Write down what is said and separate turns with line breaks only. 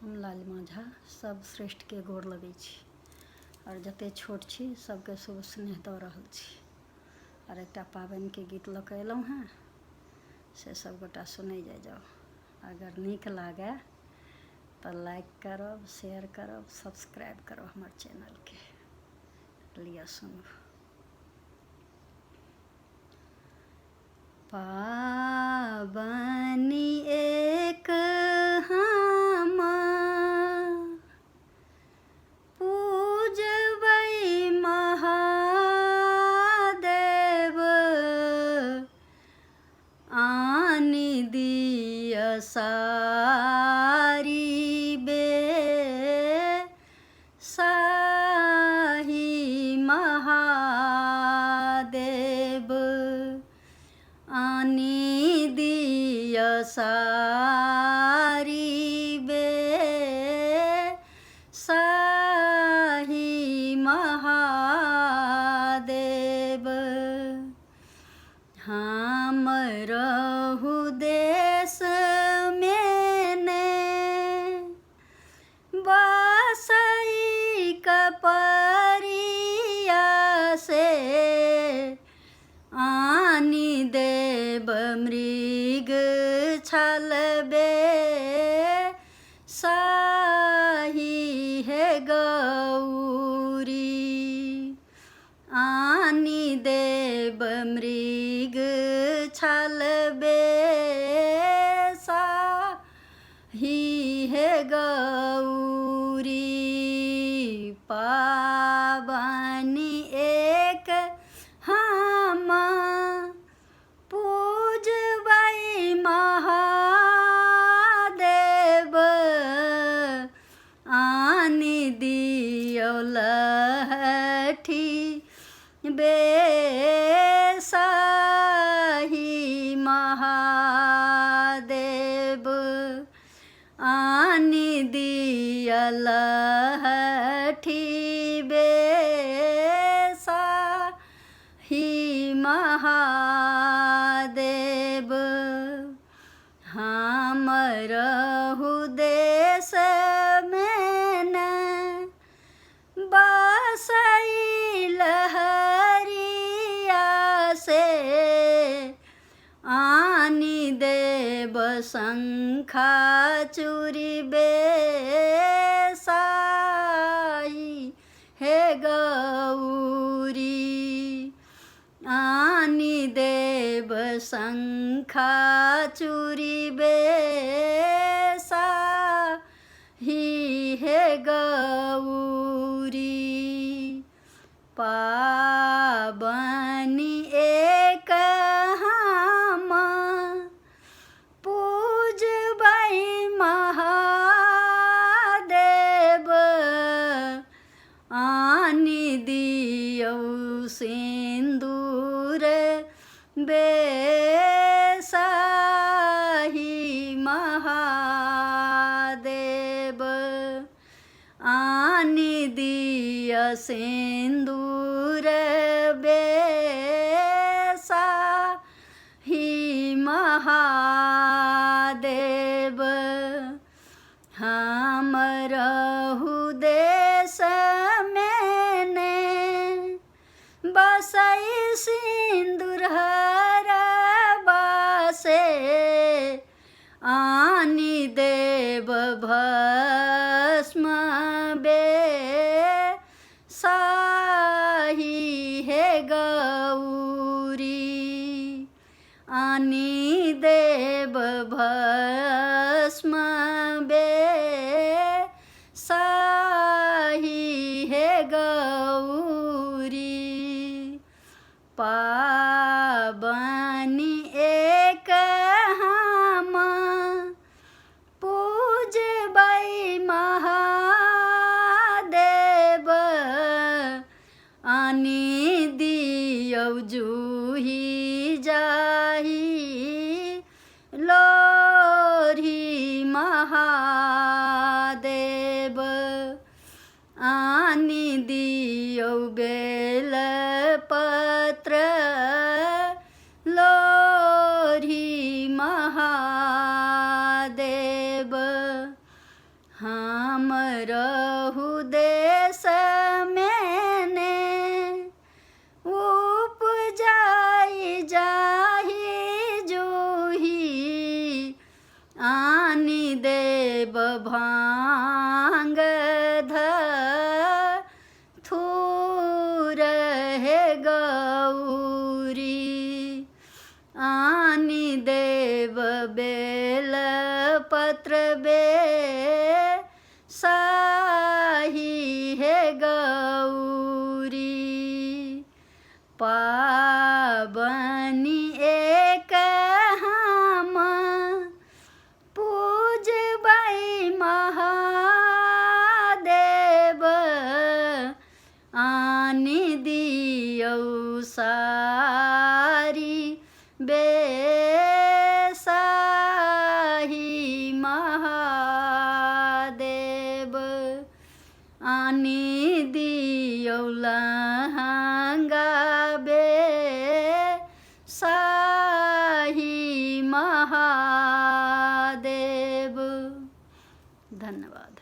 हम लालिमा झा सब श्रेष्ठके गोर लगै छी आओर जते छोट छी सबके शुभ स्नेह दऽ रहल छी आओर एकटा पाबनिके गीत लऽ कऽ एलहुँ हेँ से सब गोटा सुनै जाइ जाउ। अगर नीक लागए तऽ लाइक करब, शेयर करब, सब्सक्राइब करब हमर चैनलके। लिअ सुनू। पाबनि एक हम पूजबै महादेव, आनि दिअ सारी बे साही महादेव, आनि दिअ सारी बे साही महादेव। हम रहु देश में ने बसई कपरिया से, आनि देब मृग छलबे साही हे गौरी, आनि देब मृग छलबे साही हे गौरी। पाबनि एक हम पूजबै महादेव, आनि दियौ लहठी बेसाही महादेव, आनि दिय लहठी बेसाही महादेव। हम रहु देश में न बसई लहरिया से, आनि देब शंखा चूड़ी बेसाही हे गौरी, आनि देब शंखा चूड़ी बेसाही हे गौरी। पाबनि एक हम पूजबै महादेव, आनि दियौ सिन्दूर बेसाही महादेव, आनि दिय सिन्दूर बेसाही महादेव। हम रहु देश में ने बसई सिन्दूर हर बासे, आनि देब भस्म बेसाही हे गौरी, आनि देब भस्म बेसाही हे गौरी। पाबनि एक हम पूजबै महादेव, आनि दियौ जूही जाही लोढ़ी महादेव, आनि दियौ बेलपत्र लोढ़ी महादेव। भांग धथूर हे गौरी। आनि देव बेल पत्र बे साही हे गौरी। पाबनि एक हम पूजबै महादेव, आनि दियौ सारी बेसाही महादेव। आनि दियौ लहंगा बेसाही महादेव। धन्यवाद।